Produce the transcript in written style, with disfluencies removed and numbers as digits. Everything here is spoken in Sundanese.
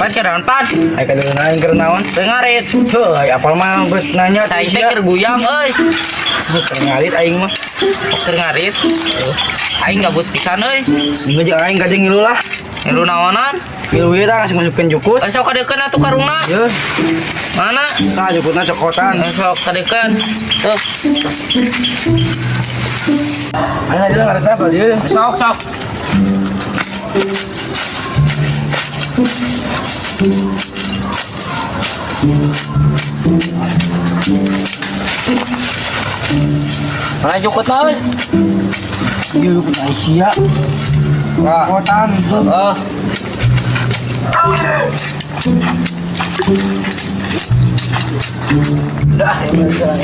Pan keur naon pan? Ai kadeuleuh aing keur naon? Teu ngarit. Heuh, ai apal mah geus nanya Aing teh keur guyang euy. Keur ngarit aing mah. Keur ngarit. Aing gabut pisan euy. Minggu jeung aing kajeng ngilu lah. Ngilu naonan? Ngilu ieu tah ngasih-masukkeun jukut. Eh, sok kadeukeun atuh karungna. Yeuh, Mana? tah jukutna cokotan. Eh, sok kadeukeun. Tuh, Aing aja ngarit apa dia? Sok sok. Mana jukutna euy? Ieu punya Aisyah. Nah. Cokotan. Oh. Dah, ini jalan.